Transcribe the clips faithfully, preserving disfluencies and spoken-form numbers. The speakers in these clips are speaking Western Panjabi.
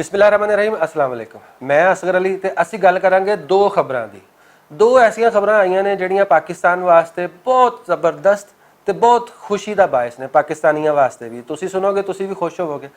بسم اللہ الرحمن الرحیم، السلام علیکم۔ میں اصغر علی تے اسی گل کراں گے دو خبراں دی۔ دو ایسیاں خبراں آئیاں نے جڑیاں پاکستان واسطے بہت زبردست تے بہت خوشی دا باعث نے پاکستانیاں واسطے بھی۔ تسی سنو گے، تسی بھی خوش ہوو گے۔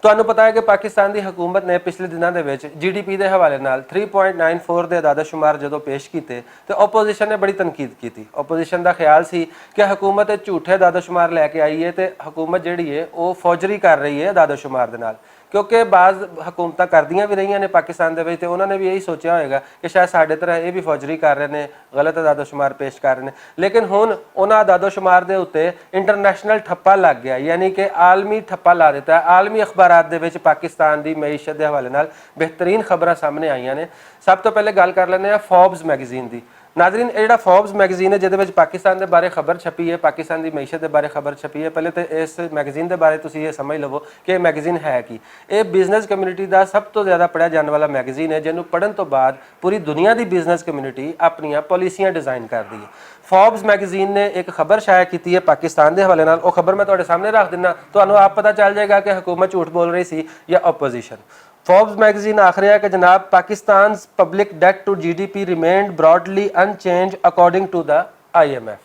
تانوں پتہ ہے کہ پاکستان دی حکومت نے پچھلے دناں دے وچ جی ڈی پی دے حوالے نال تھری پوائنٹ نائن فور دے اعداد و شمار جدوں پیش کیتے تے اپوزیشن نے بڑی تنقید کیتی۔ اپوزیشن دا خیال سی کہ حکومت اے جھوٹے اعداد و شمار لے کے آئی ہے تے حکومت جڑی ہے او فوجری کر رہی ہے اعداد و شمار دے نال۔ کیونکہ بعض حکومتاں کردیاں بھی رہیاں نے پاکستان دے وچ تے انہاں نے بھی یہی سوچیا ہوئے گا کہ شاید ساڈے طرح اے بھی فوجری کر رہے نے، غلط اعداد و شمار پیش کر رہے نے۔ لیکن ہن انہاں اعداد و شمار دے اتے انٹرنیشنل ٹھپا لگ گیا، یعنی کہ عالمی ٹھپا لا دیتا ہے۔ عالمی اخبارات دے وچ پاکستان دی معیشت دے حوالے نال بہترین خبراں سامنے آئیاں نے۔ سب تو پہلے گل کر لینے ہیں فوربس میگزین دی۔ ناظرین، اے جڑا فوربس میگزین ہے جدے وچ پاکستان دے بارے خبر چھپی ہے، پاکستان دی معیشت دے بارے خبر چھپی ہے، پہلے تے اس میگزین دے بارے تسی یہ سمجھ لوو کہ یہ میگزین ہے کی۔ یہ بزنس کمیونٹی دا سب تو زیادہ پڑھیا جان والا میگزین ہے، جنوں پڑھن تو بعد پوری دنیا دی بزنس کمیونٹی اپنیاں پالیسیاں ڈیزائن کر دی ہے۔ فوربس میگزین نے ایک خبر شائع کیتی ہے پاکستان دے حوالے نال، وہ خبر میں تہاڈے سامنے رکھ دینا، تہانوں آپ پتہ چل جائے گا کہ حکومت جھوٹ بول رہی سی یا اپوزیشن۔ فوربس میگزین آخ رہا ہے کہ جناب، Pakistan's public debt to G D P remained broadly unchanged according to the I M F۔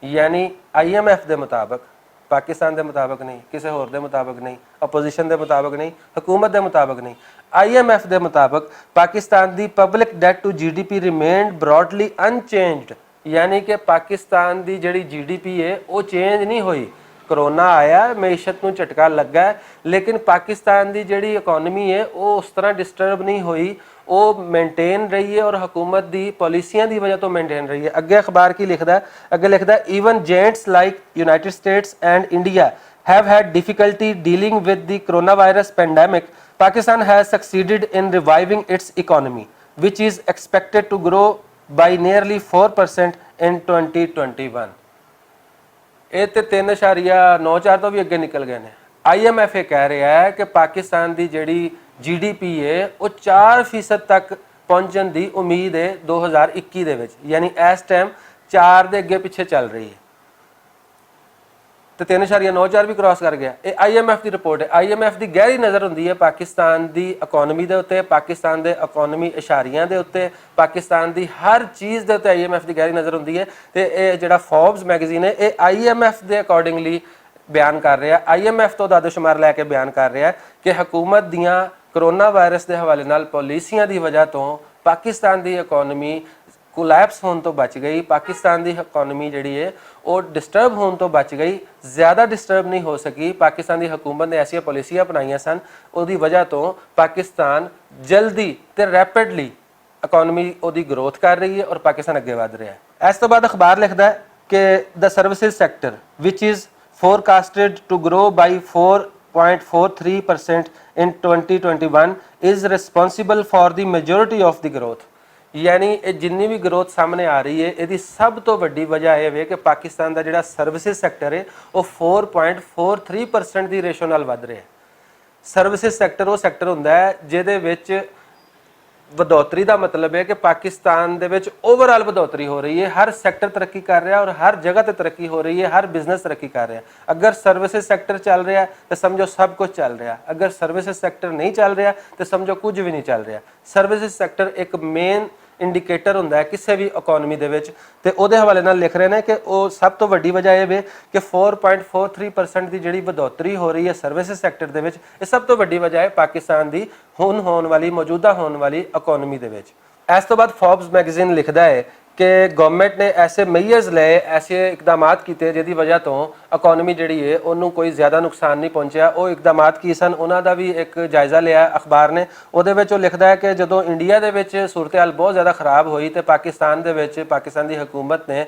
یعنی آئی ایم ایف دے مطابق، پاکستان دے مطابق نہیں، کسے ہور دے مطابق نہیں، اپوزیشن دے مطابق نہیں، حکومت دے مطابق نہیں، آئی ایم ایف دے مطابق پاکستان دی public debt to G D P remained broadly unchanged. یعنی کہ پاکستان دی جڑی جی ڈی پی ہے، او چینج نہیں ہوئی۔ کرونا آیا، معیشت نوں جھٹکا لگا ہے، لیکن پاکستان دی جڑی اکانومی ہے، او اس طرح ڈسٹرب نہیں ہوئی، او مینٹین رہی ہے اور حکومت دی پالیسیاں دی وجہ تو مینٹین رہی ہے۔ اگے اخبار کی لکھدا ہے؟ اگے لکھدا ہے، Even giants like United States and India have had difficulty dealing with the coronavirus pandemic. Pakistan has succeeded in reviving its economy, which is expected to grow by nearly four percent in twenty twenty-one. اے تے تین اشاریہ نو چار تو بھی اگے نکل گئے نے۔ آئی ایم ایف اے کہہ رہا ہے کہ پاکستان دی جڑی جی ڈی پی ہے، وہ چار فیصد تک پہنچن دی امید ہے دو ہزار اکی دے وچ، یعنی اس ٹائم چار دے اگے پیچھے چل رہی ہے۔ تے تین اشاریہ نو چار بھی کراس کر گیا۔ اے آئی ایم ایف دی رپورٹ ہے۔ آئی ایم ایف دی گہری نظر ہوندی ہے پاکستان دی اکانومی دے اُتے، پاکستان دے اکانومی اشاریاں دے اُتے، پاکستان دی ہر چیز دے اُتے آئی ایم ایف دی گہری نظر ہوندی ہے۔ تے اے جڑا فوربس میگزین ہے، اے آئی ایم ایف دے اکارڈنگلی بیان کر رہا ہے، آئی ایم ایف تو داد و شمار لے کے بیان کر رہا ہے کہ حکومت دیاں کرونا وائرس دے حوالے نال پالیسیاں دی وجہ تو پاکستان دی اکانومی کولیپس ہون تو بچ گئی، پاکستان دی اکانومی جڑی ہے، او ڈسٹرب ہون تو بچ گئی، زیادہ ڈسٹرب نہیں ہو سکی۔ پاکستان دی حکومت نے ایسیاں پالیسیاں اپنائیاں سن، او دی وجہ تو پاکستان جلدی تے rapidly economy O the growth کر رہی ہے اور پاکستان اگے ودھ رہا ہے۔ اس تو بعد اخبار لکھدا ہے کہ the services sector, which is forecasted to grow by four point four three percent in twenty twenty-one, is responsible for the majority of the growth. یعنی اے جنی بھی گروتھ سامنے آ رہی ہے، اے دی سب تو وڈی وجہ اے وے کہ پاکستان دا جڑا سروسز سیکٹر ہے، او four point four three percent دی ریشو نال ودھ رہا ہے۔ سروسز سیکٹر او سیکٹر ہوندا ہے جہدے وچ ودھوتری دا مطلب ہے کہ پاکستان دے وچ اوور آل ودھوتری ہو رہی ہے، ہر سیکٹر ترقی کر رہا ہے اور ہر جگہ تے ترقی ہو رہی ہے، ہر بزنس ترقی کر رہا ہے۔ اگر سروسز سیکٹر چل رہا ہے تے سمجھو سب کچھ چل رہا ہے، اگر سروسز سیکٹر نہیں چل رہا تے سمجھو کچھ بھی نہیں چل رہا۔ سروسز سیکٹر ایک مین انڈیکیٹر ہوندا ہے کسے بھی اکانومی دے وچ، تے او دے حوالے نال لکھ رہے نے کہ او سب تو وڈی وجہ اے وے کہ four point four three percent دی جڑی ودھوتری ہو رہی ہے سروسز سیکٹر دے وچ، اے سب تو وڈی وجہ ہے پاکستان دی ہن ہون والی، موجودہ ہون والی اکانومی دے وچ۔ اس تو بعد فوربس میگزین لکھدا ہے کہ گورنمنٹ نے ایسے میئرز لے، ایسے اقدامات کیتے جدی وجہ تو اکانومی جڑی ہے اونوں کوئی زیادہ نقصان نہیں پہنچیا۔ او اقدامات کی سن، انہاں دا بھی ایک جائزہ لیا اخبار نے۔ اودے وچ او لکھدا ہے کہ جدوں انڈیا دے وچ صورتحال بہت زیادہ خراب ہوئی تے پاکستان دے وچ پاکستان دی حکومت نے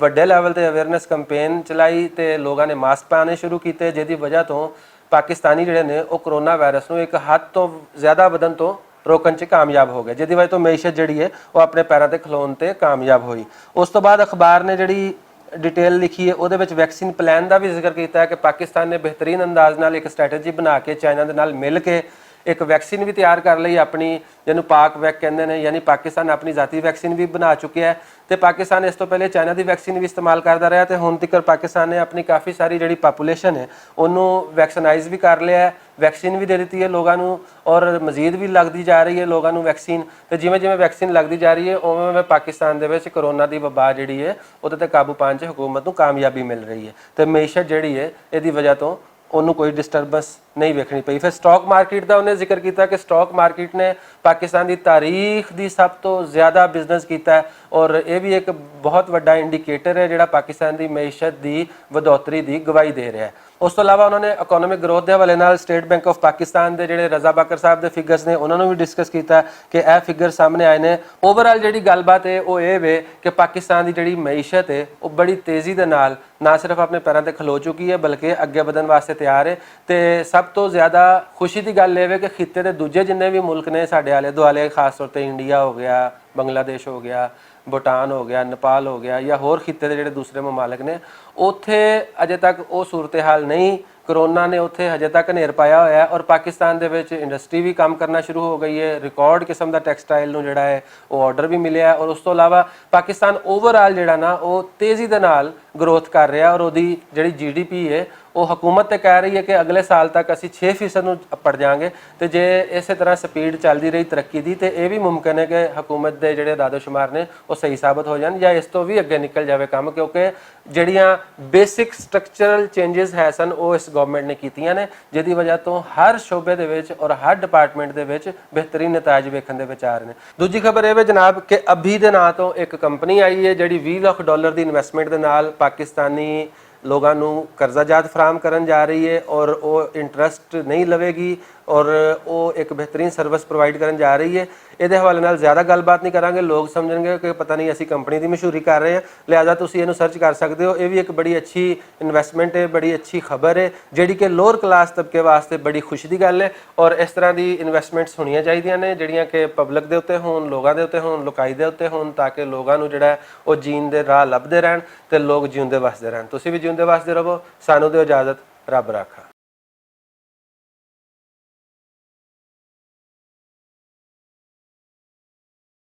وڈے لیول تے اویئرنس کمپین چلائی تے لوگاں نے ماسک پانے شروع کیتے، جدی وجہ تو پاکستانی جڑے نے او کرونا وائرس نوں ایک حد تو زیادہ ودھن تو روکن چ کامیاب ہو گئے، جدی وجہ تو معیشت جڑی ہے او اپنے پیراں تے کھلون تے کامیاب ہوئی۔ اس تو بعد اخبار نے جڑی ڈیٹیل لکھی ہے، اودے وچ ویکسین پلان دا بھی ذکر کیتا ہے کہ پاکستان نے بہترین انداز نال ایک سٹریٹجی بنا کے چائنا دے نال مل کے ایک ویکسین وی تیار کر لئی اپنی، جنوں پاک ویک کہندے نے، یعنی پاکستان اپنی ذاتی ویکسین وی بنا چکیا ہے۔ تے پاکستان اس توں پہلے چائنا دی ویکسین وی استعمال کردا رہیا تے ہن تک پاکستان نے اپنی کافی ساری جڑی پاپولیشن ہے، انہوں ویکسنائز وی کر لیا ہے، ویکسین وی دے دتی ہے لوگاں نوں، اور مزید وی لگدی جا رہی ہے لوگاں نوں ویکسین۔ تے جویں جویں ویکسین لگدی جا رہی ہے، اوویں اوویں پاکستان دے وچ کورونا دی وبا جڑی ہے، اوہدے تے قابو پان چ حکومت نوں کامیابی مل رہی ہے۔ تے معیشت جڑی ہے، ایہدی وجہ توں انہوں کوئی ڈسٹربنس نہیں ویکھنی پئی۔ پھر سٹاک مارکیٹ دا انہیں ذکر کیتا کہ سٹاک مارکیٹ نے پاکستان دی تاریخ دی سب توں زیادہ بزنس کیتا ہے، اور ایہہ وی ایک بہت وڈا انڈیکیٹر ہے جڑا پاکستان دی معیشت دی ودوتری دی گواہی دے رہیا ہے۔ اس توں علاوہ انہوں نے اکانومک گروتھ دے حوالے نال سٹیٹ بینک آف پاکستان دے جڑے رضا باکر صاحب دے فگرز نے، انہوں نے وی ڈسکس کیتا کہ ایہہ فگر سامنے آئے نے۔ اوورال جڑی گل بات ہے، او ایہہ وے کہ پاکستان دی جڑی معیشت ہے، او بڑی تیزی دے نال نہ صرف اپنے پیراں تے کھلو چکی ہے، بلکہ اگے ودھن واسطے تیار ہے۔ تے سب توں زیادہ خوشی دی گل ایہہ وے کہ خطے دے دوجے جنہیں وی ملک نے ساڈے آلے دوالے، خاص طور تے انڈیا ہو گیا، بنگلہ دیش ہو گیا، بھوٹان ہو گیا، نیپال ہو گیا، یا ہور خطے دے جڑے دوسرے ممالک نے، اوتھے اجے تک او صورتحال نہیں۔ کورونا نے اوتھے ہجے تک ہنیر پایا ہویا ہے، اور پاکستان دے وچ انڈسٹری وی کم کرنا شروع ہو گئی ہے، ریکارڈ قسم دا ٹیکسٹائل نوں جڑا ہے، او آرڈر وی ملیا ہے۔ اور اس توں علاوہ پاکستان اوورال جڑا نا، او تیزی دے نال گروتھ کر رہیا، اور اوہدی جڑی جی ڈی پی ہے، او حکومت تے کہہ رہی ہے کہ اگلے سال تک اسی چھ فیصد نوں پڑ جاؤں گے۔ تے جے اسے طرح سپیڈ چلدی رہی ترقی دی، تے ایہہ وی ممکن ہے کہ حکومت دے جڑے داد و شمار نے، او صحیح ثابت ہو جان یا اس توں وی اگے نکل جاوے کم، کیونکہ جڑیاں بیسک سٹرکچرل چینجز ہے سن، او اس گورنمنٹ نے کیتیاں نے، جس دی وجہ توں ہر شعبے دے وچ اور ہر ڈپارٹمنٹ دے وچ بہترین نتائج ویکھن دے وچ آ رہے نے۔ دوجی خبر ایہہ وے جناب کہ ابھی دے ناں توں ایک کمپنی آئی ہے جڑی ویہہ لکھ ڈالر دی انویسٹمنٹ دے نال پاکستانی لوگاں نوں قرضہ جات فراہم کرن جا رہی ہے، اور او انٹرسٹ نہیں لوے گی، اور او ایک بہترین سروس پرووائیڈ کرن جا رہی ہے۔ ایہدے حوالے نال زیادہ گل بات نہیں کراں گے، لوگ سمجھن گے کہ پتہ نہیں اسی کمپنی دی مشہوری کر رہے ہیں۔ لہذا تسی اینوں سرچ کر سکدے ہو۔ ایہہ وی ایک بڑی اچھی انویسٹمنٹ ہے، بڑی اچھی خبر ہے، جڑی کہ لوور کلاس طبقے واسطے بڑی خوشی دی گل ہے۔ اور اس طرح دی انویسٹمنٹس ہونیاں چاہیدیاں نے، جڑیاں کہ پبلک دے اتے ہون، لوگاں دے اتے ہون، لوکائی دے اتے ہون، تاکہ لوگاں نوں جڑا ہے، او جین دے راہ لبھدے رہن، تے لوگ جیوندے وسدے رہن۔ تسی وی جیوندے وسدے رہو۔ سانوں دیو اجازت۔ رب رکھا۔